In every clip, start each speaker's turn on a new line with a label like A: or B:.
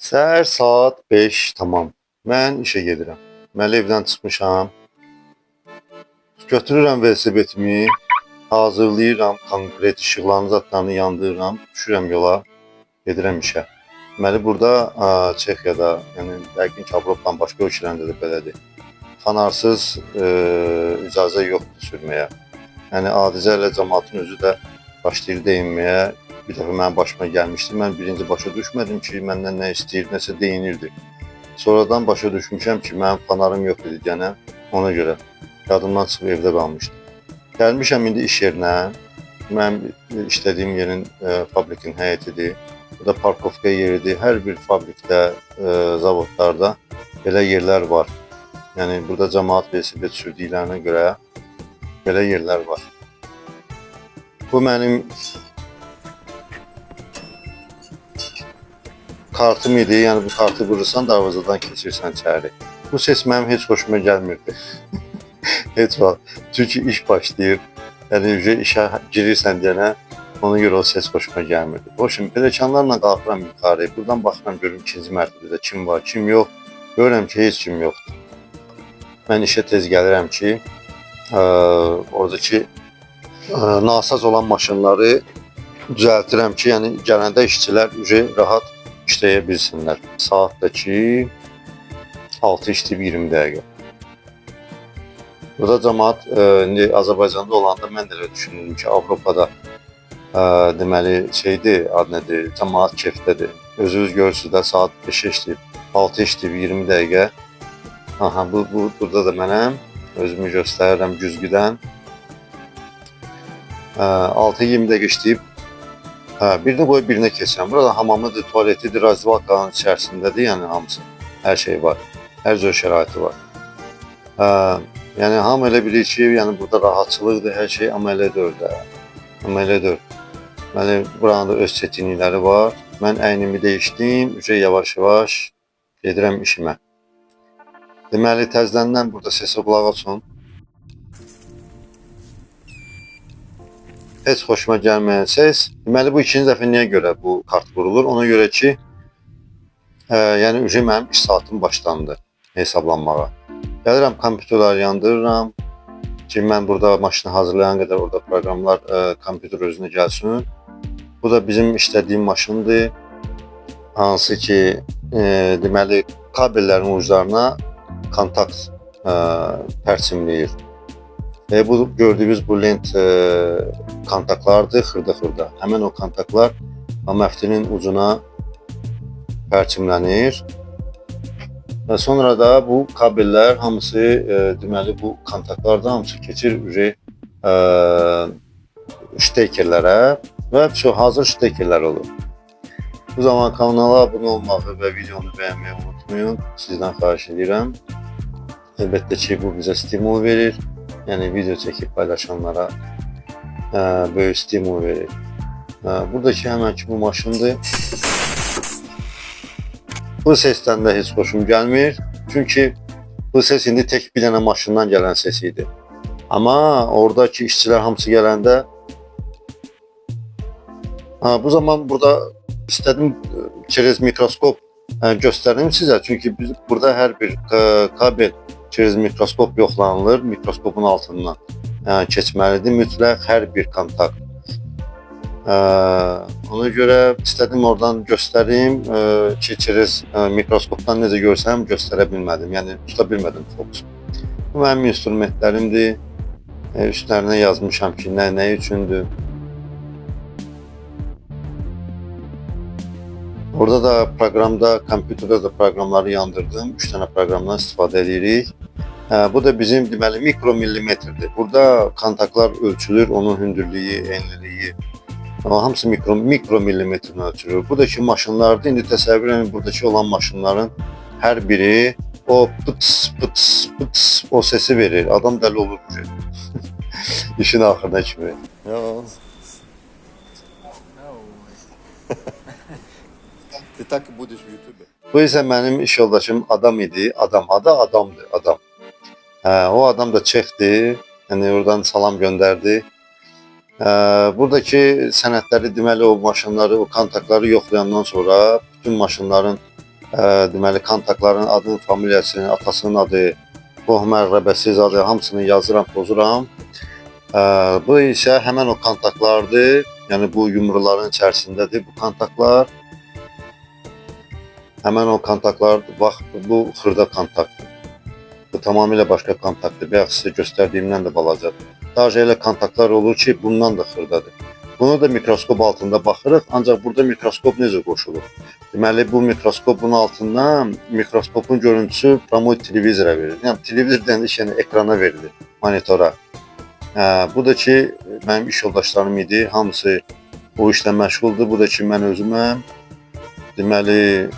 A: Səhər saat 5 tamam. Mən işə gedirəm. Mən evdən çıxmışam. Götürürəm velosipedimi, hazırlayıram, konkret işıqlarını zətlərini yandırıram, düşürəm yola, gedirəm işə. Deməli burada Çexiyada, yəni yəqin ki Avropanın başqa ölkələrində də belədir. Fanarsız icazə yoxdur sürməyə. Yəni adicə elə cəmaatın özü də başlayır deyinməyə. Bir dəfə mənim başıma gəlmişdi. Mən birinci başa düşmədim ki, məndən nə istəyir, nəsə deyinirdi. Sonradan başa düşmüşəm ki, mənim fanarım yox idi deyənə, ona görə yadımdan çıxıb evdə qalmışdı. Gəlmişəm indi iş yerinə. Mənim işlədiyim yerin fabrikin həyətidir. Bu da parkovka yeridir. Hər bir fabrikdə, zavodlarda belə yerlər var. Yəni burada cəmaat velosiped sürdüklərinə görə belə yerlər var. Bu mənim kartım idi. Yəni bu kartı vurursan darvazadan keçirsən içəri. Bu ses mənim heç xoşuma gəlmirdi. Heç vaxt. Çünki iş başlayır. Yəni işə girirsən deyənə ona görə o ses xoşuma gəlmirdi. Boşum, pilləkənlərlə qalxıram yuxarı. Buradan baxıram görüm ikinci mərtəbədə kim var, kim yox. Görürəm ki, heç kim yoxdur. Mən işə tez gəlirəm ki, oradakı nasaz olan maşınları düzəltirəm ki, yəni gələndə işçilər rahat işləyə bilsinlər. Saat da ki 6 işləyib 20 dəqiqə. Burada cəmaat indi Azərbaycanda olanda mən də elə düşünürdüm ki, Avropada deməli şeydir, ad nədir, cəmaat kefdədir. Özünüz görürsünüz də saat 5 işləyib, 6 işləyib 20 dəqiqə. Aha, bu burada da mənəm. Özümü göstərirəm güzgüdən. 6-20 dəqiqə işləyib, hə, birini qoyub birinə keçirəm. Burada hamamıdır, tualetidir, razvalkanın içərisindədir, yəni hamısı. Hər şey var. Hər cür şəraiti var. Hə, yəni hamı elə bilir ki, yəni burada rahatçılıqdır, hər şey, amma elə deyil də. Amma elə deyil. Deməli, buranın da öz çətinlikləri var. Mən əynimi dəyişdim, yavaş-yavaş gedirəm işimə. Deməli, təzədən burada səsə qulaq asın. Heç xoşuma gəlməyən ses. Deməli, bu ikinci dəfə niyə görə bu kart vurulur? Ona görə ki, yəni mənim iş saatım başlandı hesablanmağa. Gəlirəm, kompüterləri yandırıram ki, mən burada maşını hazırlayan qədər orada proqramlar kompüter özünə gəlsin. Bu da bizim işlədiyim maşındır. Hansı ki, deməli, kabellərin uclarına kontakt pərçimləyir. Bu gördüyünüz bu lent kontaktlardır, xırda-xırda. Həmin o kontaktlar məftinin ucuna pərçimlənir. Və sonra da bu kabellər hamısı, deməli bu kontaktlar da hamısı keçir ştekerlərə və hazır ştekerlər olur. Bu zaman kanala abunə olmağı və videonu bəyənməyi unutmayın. Sizdən xahiş edirəm. Əlbəttə ki, bu bizə stimul verir. Yəni video çəkib paylaşanlara böyük stimul verir. Buradakı həmənki bu maşındır. Bu səsdən də heç xoşum gəlmir. Çünki bu ses indi tək bir dənə maşından gələn ses idi. Amma oradakı işçilər hamısı gələndə bu zaman burada istədim çerez mikroskop göstərim sizə. Çünki biz burada hər bir kabel çerez mikroskop yoxlanılır. Mikroskopun altından keçməlidir mütləq hər bir kontakt. Ona görə istədim oradan göstərim ki, çerez mikroskopdan necə görsəm göstərə bilmədim. Yəni tuta bilmədim fokus. Bu mənim instrumentlərimdir. Üstlərinə yazmışam ki, nə üçündür. Orada da proqramda, kompüterdə də proqramları yandırdım. 3 dənə proqramdan istifadə edirik. Bu da bizim deməli mikromillimetrdir. Burada kontaktlar ölçülür, onun hündürlüyü, enliliyi. Amma hamısı mikromillimetrlə ölçülür. Buradakı maşınlarda indi təsəvvür edin, buradakı olan maşınların hər biri o pıts pıts pıts o sesi verir. Adam dəli olur. İşin axırına kimi. Ya.
B: Ты так и будешь в Ютубе.
A: Bu isə mənim iş yoldaşım adam idi. Adam, adı adamdır, adam. Hə, o adam da Çexdir. Yəni oradan salam göndərdi. Buradakı sənədləri, deməli o maşınları, o kontaktları yoxlayandan sonra bütün maşınların Deməli kontaktların adını, familiyasını, atasının adı, qohum əqrəbəsi adı hamısını yazıram, pozuram. Bu isə həmən o kontaktlardır. Yəni bu yumruların içərisindədir bu kontaktlar. Həmən o kontaktlar, bax bu xırda kontaktdır. Bu tamamilə başqa kontaktdır. Bayaq sizə göstərdiyimdən də balacadır. Daha elə kontaktlar olur ki, bundan da xırdadır. Bunu da mikroskop altında baxırıq, ancaq burada mikroskop necə qoşulur? Deməli, bu mikroskopun altından mikroskopun görüntüsü pramoy televizora verilir. Yəni televizor deyəndə yəni ekrana verilir, monitora. Bu da ki, mənim iş yoldaşlarım idi, hamısı o işlə məşğuldur. Bu da ki, mən özüməm. Deməli,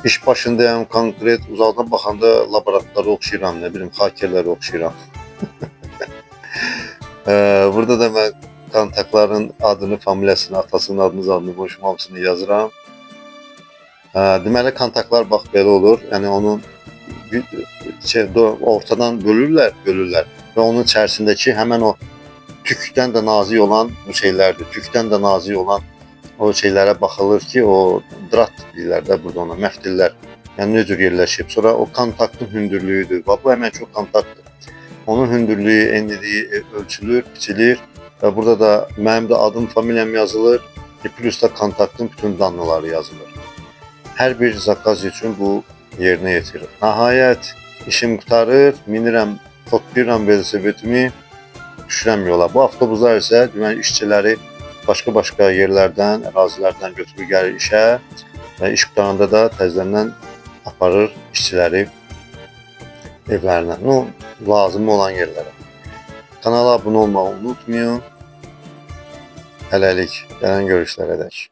A: iş başındayam, konkret uzaqdan baxanda laborantlara oxşayıram, nə bilim, hakerlərə oxşayıram. Burada da mən kontaktların adını, familiyasını, atasının adını, adını, boşum hamısını yazıram. Deməli kontaktlar bax belə olur. Yəni onun şey, ortadan bölürlər, bölürlər və onun içərisindəki həmən o tükdən də nazik olan bu şeylərdir. Tükdən də nazik olan o şeylərə baxılır ki, o drat deyirlər də burada ona, məftillər. Yəni nə cür yerləşib. Sonra o kontaktın hündürlüyüdür. Bax bu həmən çox kontaktdır. Onun hündürlüyü, enliliyi ölçülür, biçilir və burada da mənim də adım, familiyam yazılır. Plus da kontaktın bütün danlıları yazılır. Hər bir zakaz üçün bu yerinə yetirir. Nəhayət işim qurtarır, minirəm, toplayıram velosipedimi, düşürəm yola. Bu avtobuslar isə deməli işçiləri başqa-başqa yerlərdən, ərazilərdən götürür gəlir işə və iş qurtaranda da təzədən aparır işçiləri evlərinə. No, lazım olan yerlərə. Kanala abunə olmağı unutmayın. Hələlik, gələn görüşlərə dək.